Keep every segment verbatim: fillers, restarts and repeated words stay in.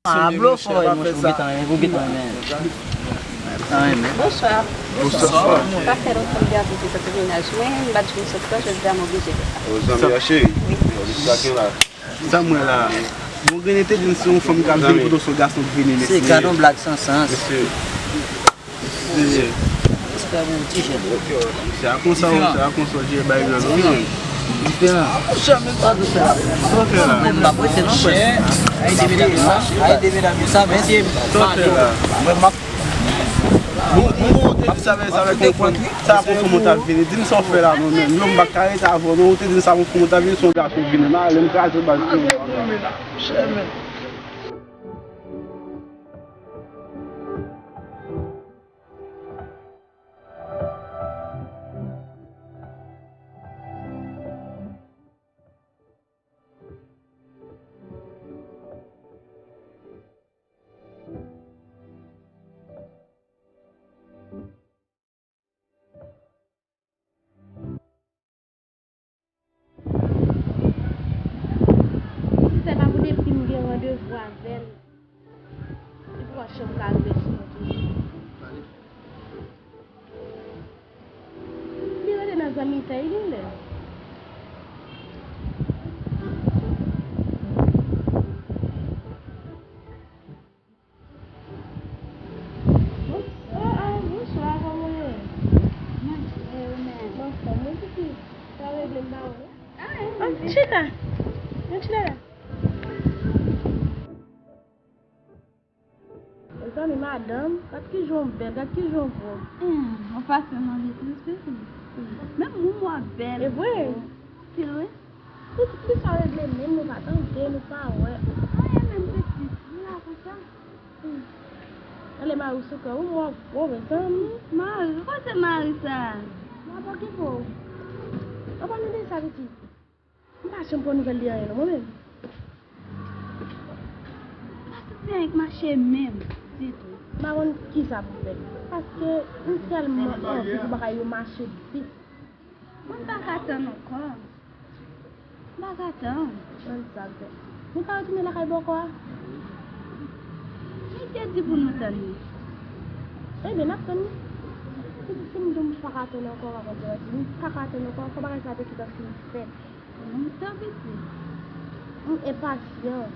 Ah, blofè, monchè, ou gentan renmen, ou gentan renmen. Gentan renmen. Bonswa. Bonswa. Pa fè lontan m te anvize kote mennaj mwen, m pa t jwenn sòt la, jodi a m oblije fè sa. O, zanmi a cheri. Wi. Sa m wè la. Bon, Grenet te di m se yon fanm k ap vini, poutèt se yon gason k vini, mesye. Se gad yon blag san sans. Mesye. Respè pou ti jèn. Se a konsa, se a konsa w jere bagay la, non? Diferan. Sa w fè la? Mwen m pa prese non, frè. Ay, de medam, ay, de medam, sa, mesye. Sa w fè la? Mwen, m ap Bon, bon, bon, ou te di sa, men sa avèk yon fanm, sa avèk yon fanm ou t ap vini. Di m sa w fè la, non, men. Yo, m pa ka rete avè w, non. Ou te di m sa avèk yon fanm ou t ap vini, se yon gason k vini. M ale, m kraze bal sou ou. Si se pa pou depi m gen randevou avè l, li poko janm ka rive sou mwen toujou. Li rete nan zanmitay li, lè. Bonswa, bonswa, kòman w ye? Mwen byen, ou menm? Mwen anfòm, wi, pitit. Sa regle m ba ou, wi. Ah, chita. Vin chita la. Mezanmi, madanm, gad kijan w bèl, gad kijan w gwo. Hmm, ou pase nan vitris, pitit. Menm moun w ap bèl. E vre? Anpil, wi. Pitit, kisa w regle menm, nou pa tande, nou pa wè. Anyen menm, pitit, m la konsa. Hmm. Ale mari w sou kè w, m wè w gwo, mezanmi. Mari? Kote mari sa? M ap okipe w. Ou pa mande sa, pitit. M pa janm pran nouvèl de anyen non, mwen menm. M pa santi anyen k mache menm, ditou. M pa konn kisa pou m fè. Paske m tèlman anvi pou bagay yo mache vit. Mwen pa ka tann ankò. M pa ka tann. Mwen sa k fè. Nou pa retounen lakay bòkò a? Li te di pou nou tann li. Ebyen, n ap tann li. Pitit, si m di w m pa ka tann ankò, w ap di m pa ka tann ankò, fò bagay sa te gentan fin fèt. Lontan, pitit. M enpasyan.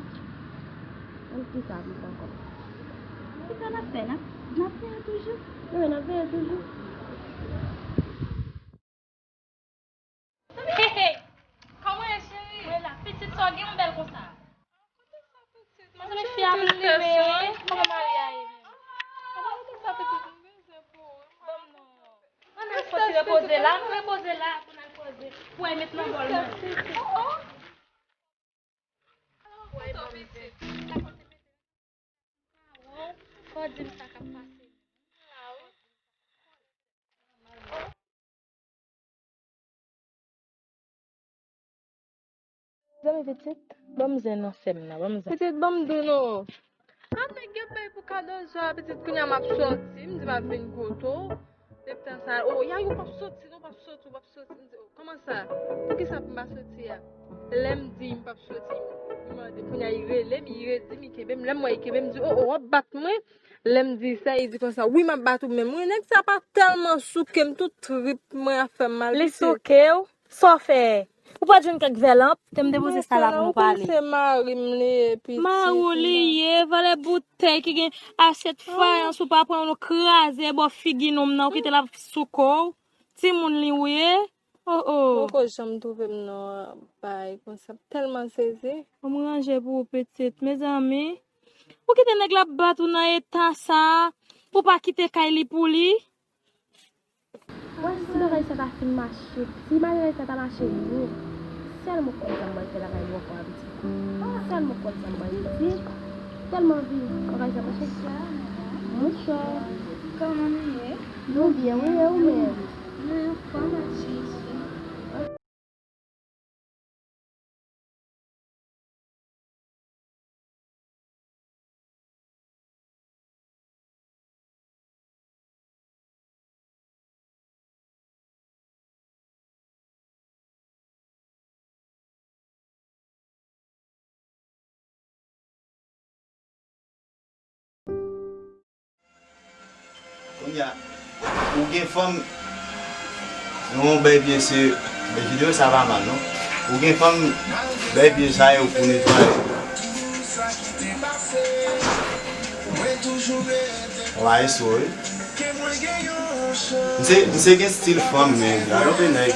Ann, kisa pou m fè ankò? Kisa n ap fè? N ap, n ap veye toujou? Wi, n ap veye toujou. Hey, hey! Kòman w ye, cheri? Mwen la, pitit, sa w gen, w bèl konsa? Mezanmi, fi a ap leve, wi. Kòman mari a ye menm? Ban m non. Ann al fè ti repoze la, nou repoze la, pou n al poze. Pou w al met nan bòl mwen. Fò w di m sa k ap pase. Zanmi pitit, ban m zen nan sè m nan, ban m zen. Pitit, ban m di w non. A nèg yo bay pou kadozo a, pitit, kounye a m ap sòti, m di m ap vin kote w. Depi tan sa, o, Yayou p ap sòti non, p ap sòti, w p ap sòti. M di, o, kòman sa? Poukisa pou m pa sòti a? Lè m di m p ap sòti, m mande, kounye a, li rele m, li redi m, li kenbe m. Lè m wè li kenbe m, m di, o, o, w ap bat mwen? Lè m di sa, li di konsa, wi, m ap bat ou menm. Wi, nèg sa pa tèlman souke m, tout trip mwen ap fè m mal. Li souke w? Sa w fè? Ou pa t jwenn kèk vè lanp? Te m depoze sa la pou nou pale. Mwen fè, ou konn se mari m li ye, pitit. Mari w li ye, vòlè boutèy ki gen asyèt fayans, ou pa pran, nou kraze bò figi nonm nan, ou kite l ap souke w. Timoun li ou ye? Oh, oh. Poko janm twouve m nan bagay konsa. M tèlman sezi. Ban m ranje pou ou, pitit. Mezanmi, ou kite nèg la bat ou nan eta sa a, pou w pa kite kay li pou li. Mwen, si bagay sa ta fin mache, si bagay sa ta mache byen, sèl mwen konn sa m pral fè lakay bòkò a, pitit. Sèl mwen konn sa m pral di. Tèlman anvi bagay sa mache. Bonswa. Kòman nou ye? Nou byen, wi, e ou menm? Nou anfòm, ap chèche. Kounye a, ou gen fanm, yon bèl pye se, men videyo sa pa mal non. Ou gen fanm, bèl pye sa yo pou netwaye. Wa eso wi. Misye, misye gen stil fanm, men gade yon pe nèg.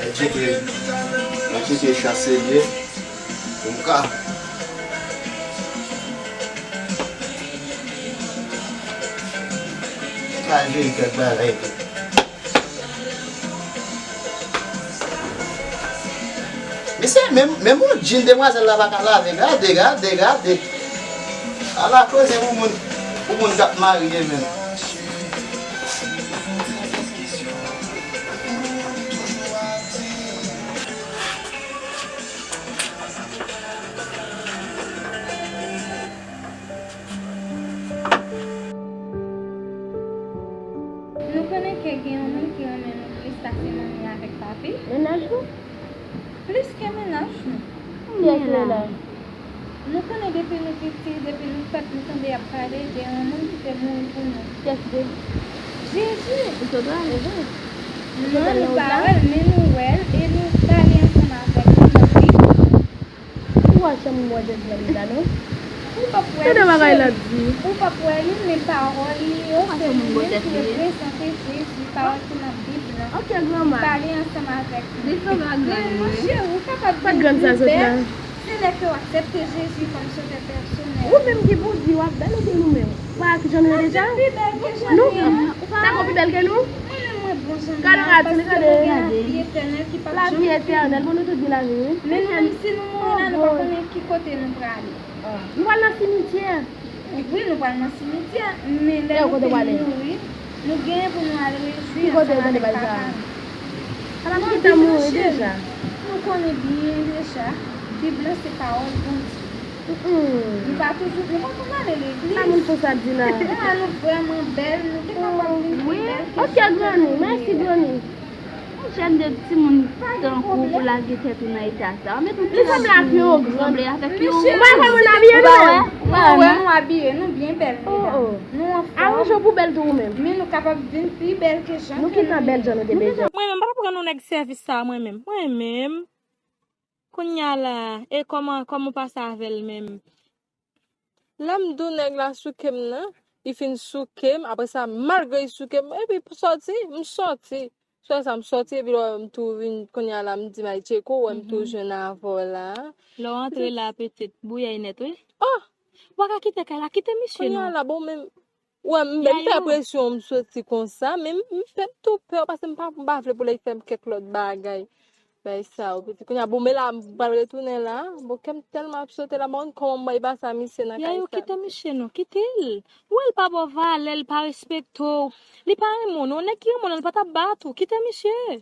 Mwen tcheke, mwen tcheke chat serye pou m ka, ka jere kèk bagay tou. Mesye, menm, menm yon djin demwazèl la pa ka lave. Gade, gade, gade. Ala koze pou moun, pou moun k ap marye menm. Nou konnen ke gen yon moun ki renmen nou plis pase manmi avèk papi. Mennaj nou? Plis ke mennaj nou. Kounye a ki mennaj? Nou konnen depi nou piti, depi nou fèt, nou tande y ap pale de yon moun ki te mouri pou nou. Kiyès ki te? Jezi. Li sot la? Non, nou pa wè l, men nou wè l e nou pale ansanm avèk li nan Bib. Ou pa janm wè Jezi nan Bib la non. Ou p ap wè li, cheri. Ou p ap wè li, men pawòl li yo, se li menm ki reprezante Jezi, pawòl ki nan Bib lan. Li pale ansanm avèk nou. Men non, cheri, ou kapab vin pi bèl. Se lè ke w aksepte Jezi kòm Sovè pèsonèl. Ou menm ki pou di w ap bèl oubyen nou menm? Pa kijan nou ye deja? Nou, sa gon pi bèl ke nou? Mwen menm mwen bon jan m ye paske mwen gen lavi etènèl ki p ap janm fini. Lavi etènèl, bon nou tout gen lavi wi. Men nou menm si nou mouri la nou pa konnen ki kote nou prale. Nou pral nan simityè. Wi, nou pral nan simityè, men lè nou fin mouri, nou genyen pou nou al rejwi ansanm avèk Papa nou. Ala nou gentan mouri deja. Nou konnen byen deja, Bib lan se pawòl Bondye. Nou pa toujou, nou pa konn ale legliz. Sa moun konsa di la? Lè nou vrèman bèl, nou te kapab vin pi bèl ke sa. Wi, ok, granny, mèsi, granny. Yon jèn de timoun tankou ou pou lage tèt ou nan eta sa. Ou met yon ti rad pou ou sanble avèk yon. Ou pa wè moun abiye nou menm? Mwen wè nou abiye, nou byen bèl, medam. Nou anfòm. Aranj ou pou bèl tou ou menm. Men nou kapab vin pi bèl ke jan ke nou ye. Nou gentan bèl jan nou te bezwen. Mwen menm, m pa t ap rann yon nèg sèvis sa mwen menm. Mwen menm. Kounye a la, e kòman, kòman w pase avè l menm? Lè m di w nèg la souke m nan, li fin souke m, apre sa, malgre li souke m, epi pou sòti, m sòti. Swa sa m sòti, epi lè w wè m tou vin, kounye a la, m di m al tcheke w, wè m tou jwenn avè w la. Lè w antre la, pitit, bouyay nèt, wi. Oh! W pa ka kite kay la, kite misye non. Kounye a la, bon, men, wè, m, m fè presyon, m soti konsa, men m, m fè m tou pè, paske m pa, m pa vle pou l fè m kèk lòt bagay. Bay sa yo, pitit. Kounye a, bon, men la, m pral retounen la. Bon, kè m tèlman ap sote la, m pa konn kòman m pral pase a misye nan kay sa. Yayou, kite misye non, kite l. Ou wè l pa ba w valè, l pa respekte w. Li pa renmen w non, nèg ki renmen w lan, l pa t ap bat ou. Kite misye.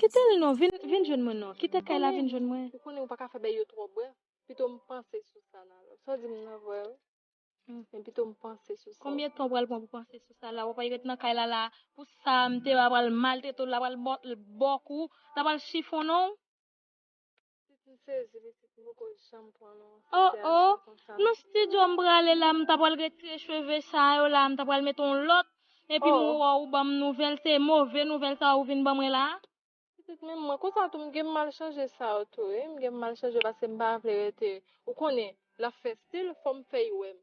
Kite l non, vin, vin jwenn mwen non. Kite kay la, vin jwenn mwen. Ou konnen ou pa ka fè bèy yo twò brèf. Pito m panse sou sa nan lòt. Sa w di m nan vrè wi. Men pito m panse sou sa. Konbyen tan w pral pran pou panse sou sa la? W ap ret nan kay la la pou sa m te ba pral maltrete w la, pral bò, bò kou, la pral chifonnen w. Pitit m sezi, pitit m poko janm pran nan yon sitiyasyon konsa. Oh, oh. Nan estidyo m prale la, m ta pral retire cheve sa yo la, m ta pral mete yon lòt, epi m wè w ban m nouvèl, se move nouvèl sa ou vin ban mwen la? Pitit, men mwen konsa tou, m gen mal chanje sa yo tou wi. M gen mal chanje paske m pa vle rete. Ou konnen, l ap fè estil, fò m fè y wè m.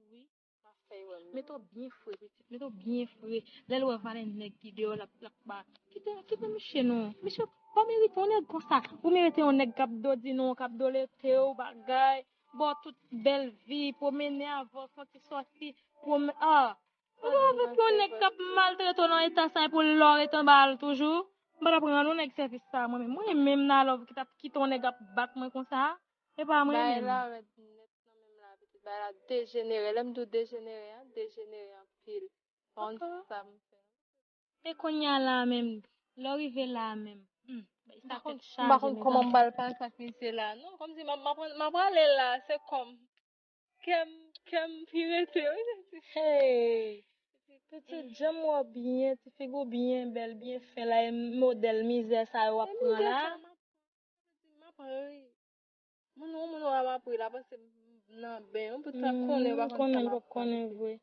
Wi. M ap fè y wè m. Mete w byen fre, pitit, mete w byen fre. Lè l wè valè nèg ki deyò, l ap, l ap ba. Kite, kite misye non. Misye pa merite yon nèg konsa. Ou merite yon nèg k ap dodine w, k ap dolete w, bagay. Ba w tout bèl vi, pwomennen avè w, santi sòti, pwomen-, ah. Ou pa avèk yon nèg k ap maltrete w nan eta sa epi w lè w ret anba l toujou. M pa t ap rann yon nèg sèvis sa mwen menm. Mwen menm nan lòv ki t ap kite yon nèg ap bat mwen konsa. E pa mwen menm. Bagay la rèd nèt nan men m la, pitit. Bagay la dejenere. Lè m di w dejenere an, dejenere anpil. Pa konn sa m fè. E kounye a la menm, Lè w rive la a menm, hmm, sa tèt chaje, mezanmi. M pa konn kòman m pral pase ak misye la non. Kòmsi m ap, m ap, m ap prale la, se kòm kè m, kè m pi rete, wi. Hey! Pitit, jan m wè w byen, ti figi w byen bèl, byen fen la, e modèl mizè sa yo w ap pran la. M ap ri. Moun, yon moun wè m ap ri la, panse m nan ben, yon bout sa konnen, pa konnen sa m ap konnen vre.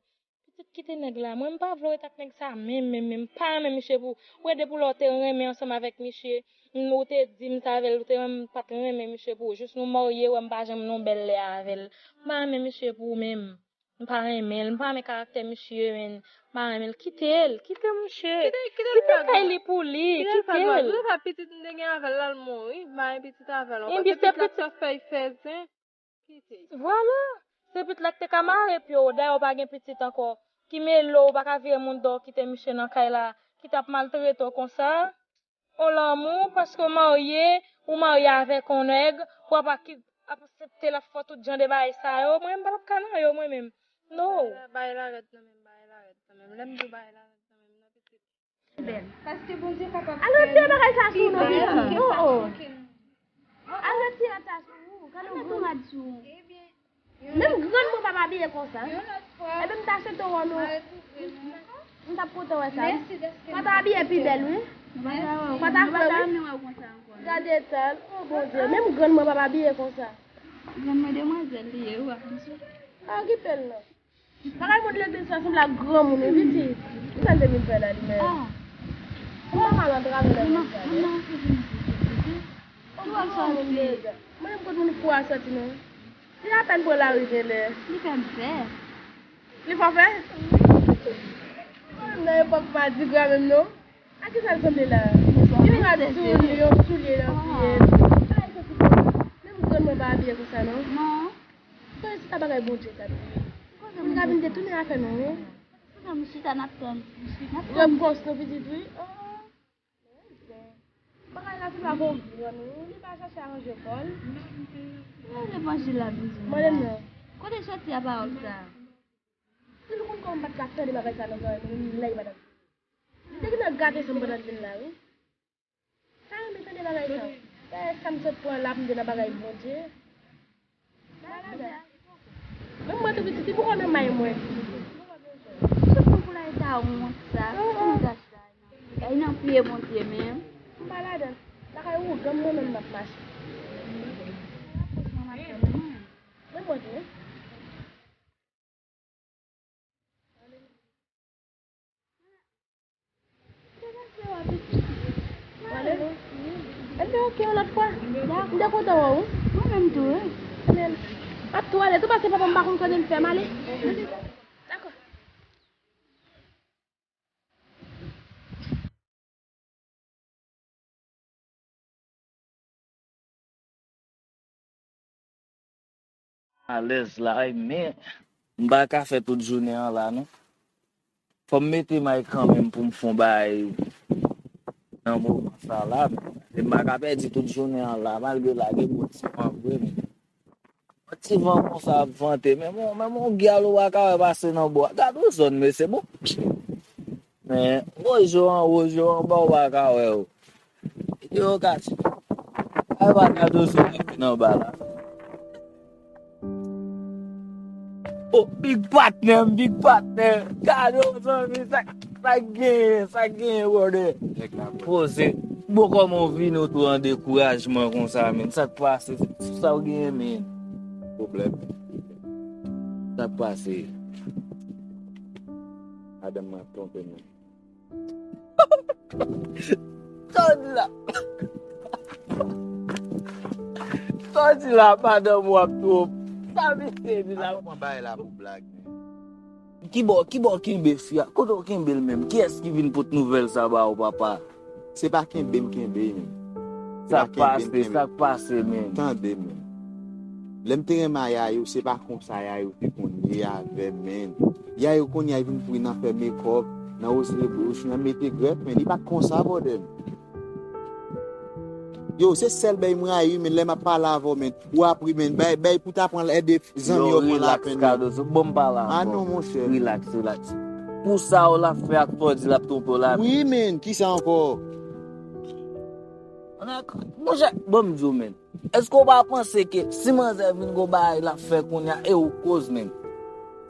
Pitit, kite nèg la. Mwen, m pa vle w ret ak nèg sa menm, menm, menm. M pa renmen misye pou, ou wè, depi lè w te renmen ansanm avèk misye, m, ou te di m sa avè l, ou te renmen, m pa t renmen misye pou ou. Jis nou marye, wè, m pa janm nan bèl lè avè l. M pa renmen misye pou ou menm. M pa renmen l, m pa renmen karaktè misye, menn. M pa renmen l. Kite l, kite misye. Kite, kite l fè dwa. Kite kay li pou li, kite l fè dwa. Kite l. Pitit m te gen avè l la, l mouri. M pa gen pitit avè l ankò. Ebyen, se pitit la k fè fèy fè zen. Kite. Vwala. Se pitit la k te ka mare pye w. Dayè, w pa gen pitit ankò. Ki mele w, ou pa ka vire moun do w, kite misye nan kay la, ki t ap maltrete w konsa. On lanmou, paske w marye, ou marye avèk on nèg, pou ap aki-, ap aksepte l ap fè tout jan de bagay sa yo, mwen, m pa t ap ka nan yo, mwen menm. No. Bagay la rèd nan men m, bagay la rèd nan men m. Lè m di w bagay la rèd nan men m, nan pitit. Bèl. Paske Bondye kapab fè nou pi bèl. Al retire bagay sa sou nou, pitit. Oh, oh. Al retire sa sou ou. Gade yon grann rad sou ou. Menm grann mwen p ap abiye konsa. Yon lòt fwa, epi m ta swete wè nou. M t ap kontan wè sa, wi. Mèsi dèske nou. Mwen ta abiye pi bèl, wi. Mwen ta fè, wi. Gade tan. Oh, Bondye. Menm grann mwen p ap abiye konsa. Grann mwen demwazèl li ye, ou pa konn sa. Pa okipe l, non. Bagay moun legliz fè sanble ak granmoun, wi, pitit. Ki sa l te vin fè la, li menm? Ah. Ou pa mal antrave nan legliz la, non? Ou granmoun deja. Mwen menm kot moun fou a sòti, non? Li apèn pran lari genlè. Li fè m pè. Li fè w pè? Nan epòk madigra menm non. A kisa l sanble la? Yon rad sou li, yon soulye nan pye l. Menm grann mwen pa abiye konsa non. Non. Kote se ta bagay Bondye sa tou. Moun ka vin detounen afè nou wi. Kote m chita n ap tann. Repons nou pitit wi. Oh. Bagay la se pa bon grann wi, li pa chache aranje kò l. Levanjil la bizwen. Mande m non. Kote soti a pawòl sa? Si nou konn kòman m pa t ka tande bagay sa nan zòrèy mwen, menm lè li pa t ap vini. Li te gentan gate san m pa t ap vin la wi. Sa renmen tande bagay sa. Dayè sa m sot pran la pou m te nan bagay Bondye. Malad. Menm mwen tou pitit, li poko nan may mwen. Sou pou la eta wont sa. Pou ta chita nan kay nan pye Bondye menm. M pa ladan. Lakay ougan mwen menm m ap mache. Menm mwen tou. Ann te oke yon lòt fwa. M te kontan wè w wi. Mwen menm tou wi. Ann ap tou ale tou paske papa m pa konn konnen m fè m ale. Dakò. Alèz la wi, men m pa ka fè tout jounen an la non. Fò m mete may kanmenm pou m fè yon bagay nan moman sa la, men m pa ka pèdi tout jounen an la, malgre la gen bon ti van vre, men yon ti van konsa ap vante, men bon, men bon, gyal ou pa ka wè pase nan bò. Gad yon zòn, mesye, bon. Men, wozo anwo, wozo anba, ou pa ka wè yo. Yo, Kati. Ay, pa gade w sou nan ba la. Oh, big patnè m, big patnè. Gade w, zanmi, sa, sa k genyen, sa k genyen, brother. Nèg la poze. Bon, kòman w vin otou an dekourajman konsa, men? Sa k pase? Sa w genyen, men? Pwoblèm. Sa k pase? Madanm mwen ap twonpe m. Sa w di la? Sa w di la, madanm w ap twonpe? Sa misye di la? Al pran bagay la pou blag, men. Ki bò, ki bò w kenbe fi a? Kote w kenbe l menm? Kiyès ki vin pote nouvèl sa ba w, papa? Se pa kenbe m kenbe, men. Sa k pase, sa k pase, men. Tande, men. Lè m te renmen a Yayou, se pa konsa Yayou te konn ye avè m, men. Yayou kounye a vin pou nan fè mekòp, nan woze bouch, nan mete grèf, men li pa t konsa, brother m. Yo, se sèl bèy m rayi, men lè m ap pale avè w, men, w ap ri, men, bèy, bèy pou ta pran, ède zanmi yo pran lapenn, men. Yo, relax, Cardozo, bon, m pale avè w. Ah non, monchè. Relax, relax. Pou sa w la fè ak Fòdi, l ap twonpe w la. Wi, men, kisa ankò? Monchè, bon, m di w, men. Èske w pa panse ke si manzè vin gon bagay l ap fè kounye a, e ou koz, men?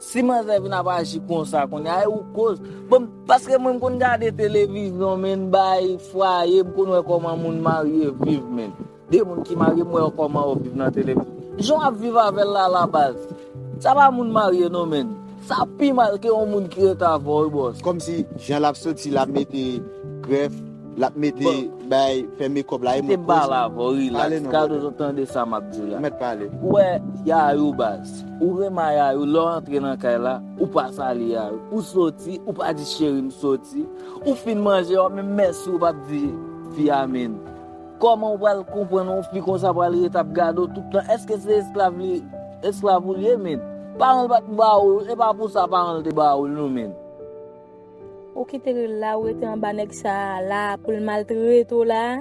Si manzè vin ap aji konsa kounye a, e ou koz. Bon, paske mwen, m konn gade televizyon, men, bay fwaye, m konn wè kòman moun marye viv, men. De moun ki marye, m wè kòman yo viv nan televizyon. Jan w ap viv avè l la, la baz. Sa pa moun marye, non, men. Sa pi mal ke yon moun ki rete avè w, wi, bòs. Kòmsi jan l ap soti, l ap mete grèf, l ap mete bay, fè mekòp la, e mwen poze. Kite m pale avè w, rilaks. Pale non, brother. Kado zòt tande sa m ap di w la. Ou mèt pale. Ou wè Yayou, baz. Ou renmen Yayou, lè w antre nan kay la, ou pa salye Yayou. Ou soti, ou pa di cheri m soti. Ou fin manje, w ap menm mèsi, ou p ap di fi a, men. Kòman w pral konprann yon fi konsa pral ret ap gade w tout tan? Èske se esklav li, esklav ou li ye, men? Paran l pa t ba w, e pa pou sa paran l te ba w l, non, men. Ou kite l la, ou rete anba nèg sa a la pou l maltrete w la.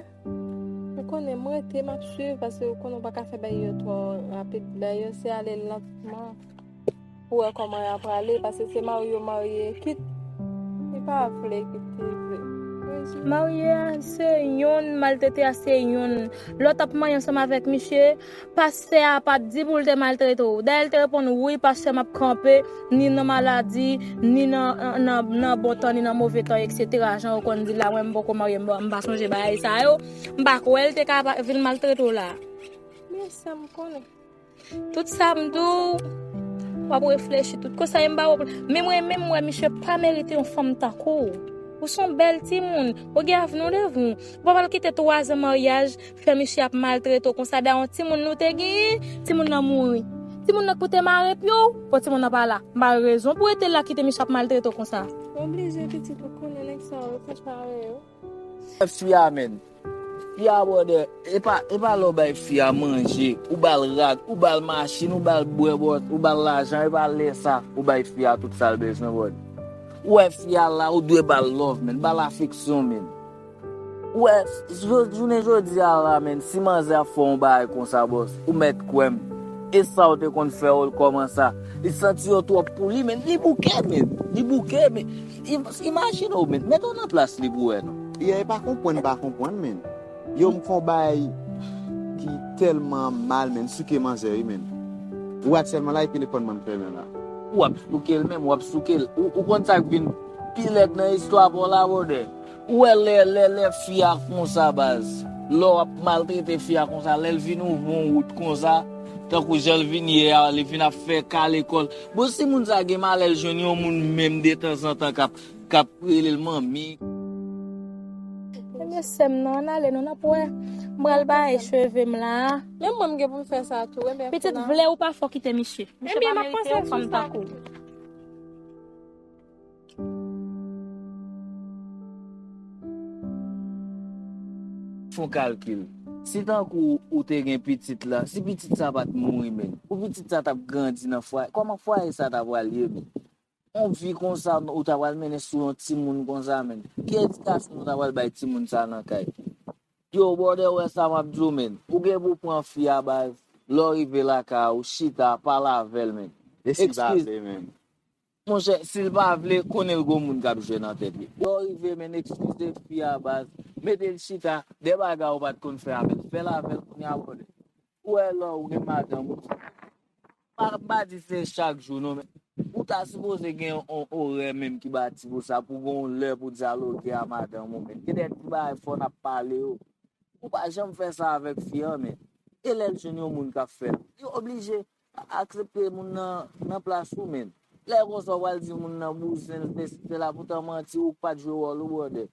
Ou konnen m rete, m ap swiv, paske ou konnen ou pa ka fè bagay yo twò rapid. Bagay yo se ale lantman pou wè kòman y ap prale, paske se marye yo marye, kit li pa vle, kit li vle. Marye a se yonn, maltrete a se yonn. Lè w t ap marye ansanm avèk misye, pastè a pa t di pou l te maltrete w. Dayè, l te reponn, wi, pastè, m ap kanpe, ni nan maladi, ni nan, nan, nan bon tan, ni nan move tan, etsetera. Jan yo konn di la, mwen, m poko marye, m, m pa sonje bagay sa yo. M pa kwè l te ka pa, vin maltrete w la. Men sa m konnen. Tout sa m di w, w ap reflechi tout. Konsa, m ba w. Men mwen menm, m wè misye pa merite yon fanm tankou w. Ou se yon bèl timoun. Ou gen avni w devan w. Ou pa pral kite twa zan maryaj, fè misye ap maltrete w konsa. Dayè, yon timoun nou te genyen, timoun nan mouri. Timoun nan k pou te mare pye w, bon, timoun nan pa la. M pa gen rezon pou rete la kite misye ap maltrete w konsa. Oblije pitit ou konnen nèg sa yo, se pare yo. Fi a, men. Fi a, brother, e pa, e pa lè w bay fi a manje, ou ba l rad, ou ba l machin, ou ba l bwè, bò, ou ba l lajan, e pa lè sa ou bay fi a tout sa l bezwen, brother. Ou wè fi a la, ou dwe ba l love, men, ba l afeksyon, men. Ou wè, jou-, jounen jodi a la, men, si manzè ap fè yon bagay konsa, bòs, ou mèt kwè m. E sa w te konn fè yo, l kòmanse a. Li santi yo twòp pou li, men, li bouke, men. Li bouke, men. Im-, imajine w, men. Mete w nan plas li pou wè, non. Yè, e pa konprann, pa konprann, men. Yo, m fè yon bagay ki tèlman mal, men, souke manzè, wi, men. Ou aktyèlman la, e telefòn mwen m fèmen la. W ap souke l menm, w ap souke l. Ou, ou konn sa k vin pi lèd nan istwa pa w la, brother? Ou wè lè, lè, lè fi a konsa, baz. Lè w ap maltrete fi a konsa, lè l vin ouvri yon wout konsa, tankou jan l vin ye a, li vin ap fè kale kò l. Bon, si moun sa gen malè, l jwenn yon moun menm detanzantan k ap, k ap rele l manmi. Ebyen, sè m nan, ann ale, nou n ap wè. M pral bay cheve m la. Menm mwen, m gen pou m fè sa tou. Ebyen, pitit, vle ou pa, fò kite misye. Misye pa merite yon fanm tankou w. Fè yon kalkil. Si tankou ou te gen pitit la, si pitit sa pa t mouri menm, pou pitit sa t ap grandi nan fwaye, kòman fwaye sa ta pral ye menm? Yon vi konsa, ou ta pral mennen sou yon timoun konsa menm. Ki edikasyon ou ta pral bay timoun sa nan kay? Yo, brother, wè sa m ap di w, menn. Ou gen pou pran fi a baz, lè w rive lakay ou, chita, pale avè l, menn. E si l pa vle, menn? Monchè, si l pa vle, konnen l gon moun k ap jwe nan tèt li. Lè w rive, menn, eskize fi a baz, mete l chita, de bagay ou pa t konn fè avè l, fè l avè l kounye a, brother. Ou wè lè w gen madanm ou, pa, m pa di se chak jou non, men ou ta sipoze gen yon orè menm ki bati pou sa, pou gen yon lè pou dyaloge a madanm ou, men gen de ti bagay fò n ap pale yo. Ou pa janm fè sa avèk fi an, men e lè l jwenn yon moun k ap fè l, li oblije aksepte moun nan nan plas ou, men lè konsa w pral di moun nan bouzen l, sesi sela, poutan manti, ou k pa t jwe wòl ou, brother.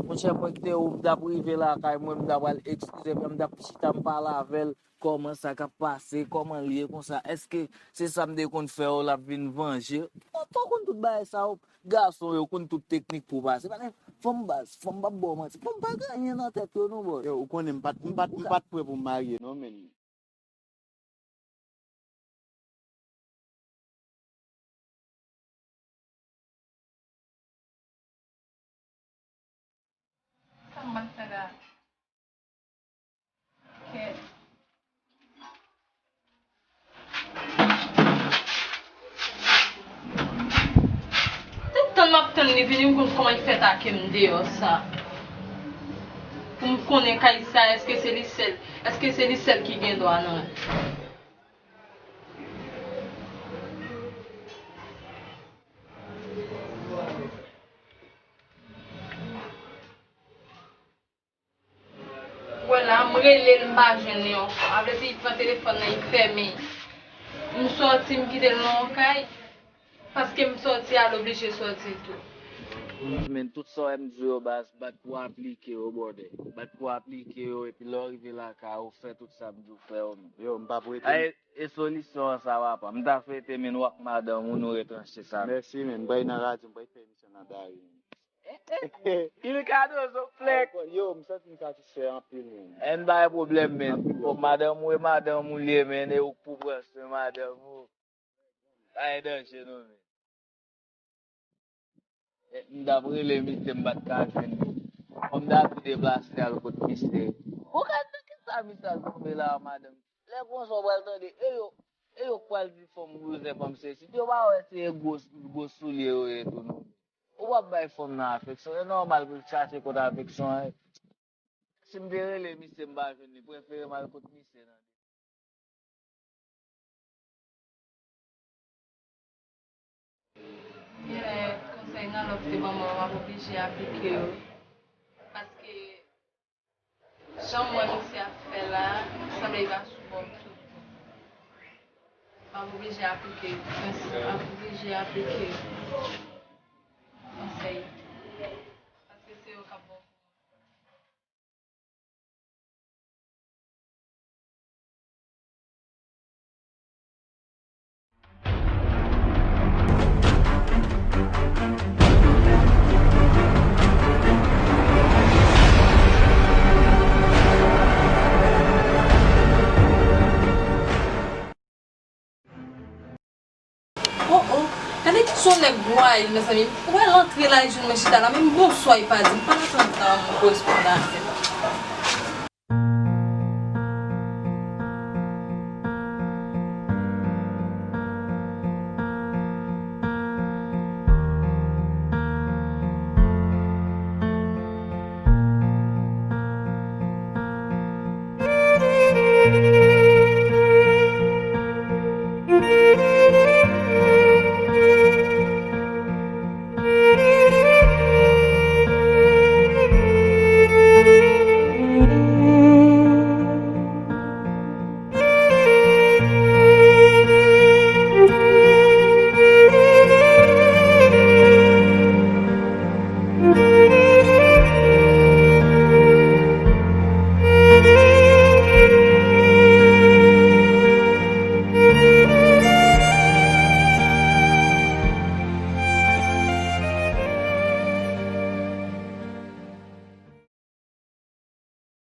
Monchè, mwen ki te ou, m t ap rive lakay mwen, m t ap al eskize, m t ap chita, m pale avè l, kòman sa k ap pase, kòman l ye konsa, èske se sa m te konn fè yo, l ap vin vanje? Mwen pa konn tout bagay sa yo, gason yo konn tout teknik pou pase. Paske fanm baz, fanm p ap ba w manti, fanm pa gen anyen nan tèt yo non, bro. Yo, ou konnen m pa t, m pa t, m pa t prè pou m marye non, men. Sa m ap fè la? Kèt. Tout tan m ap tann li vini, m konn kòman li fè take m deyò sa. Pou m konnen kay sa, èske se li sèl, èske se li sèl ki gen dwa nan l? Wè la, m rele l, m pa jwenn li ankò. A vle di, li pran telefòn nan, li fèmen. M sòti, m kite l nan yon kay, paske m sòti a, l oblije sòti tou. Men tout sa w wè m di w yo, baz, bat pou aplike yo, brother. Bat pou aplike yo, epi lè w rive lakay ou, fè tout sa m di w fè yo, men. Yo, m p ap rete. Ay, e solisyon an sa, papa. M ta swete, men, w ak madanm ou, nou retranche sa. Mèsi, men. M pral nan radyo, m pral fè emisyon nan Dari, men. Pil kado, zo flèk. Yo, m santi m satisfè anpil, men. N pa gen pwoblèm, men. Anpil, fòk yo madanm ou e madanm ou li ye, men. E ou k pou pran swen madanm ou. Pa gen danje, non, men. E, m t ap rele misye, m pa t ka jwenn li. Kòm m t ap deplase al kot misye. Ou gad nan kisa misye al tonbe la, madanm. Lè konsa, w pral tande, e yo, e yo k pral di fanm bouzen, fanm sesi. Yo pa wè se gwo, gwo soulye yo ye tou, non. Ou p ap bay fanm nan afeksyon. E nòmal pou l chache kot afeksyon an. Si m te rele misye, m pa jwenn li, prefere m al kot misye nan. Genlè konsèy nan lòf te ban mwen, m ap oblije aplike yo. Paske jan m wè misye ap fè la, sanble li pa sou bò m tou. M ap oblije aplike yo. M ap oblije aplike yo. Konsèy. Paske se yo k ap bon pou mwen. Oh, oh. Gade ki son nèg gwayil, mezanmi. Ou wè l antre la, li jwenn mwen chita la, menm bonswa li pa di m. Pa nan tan tan, korespondan.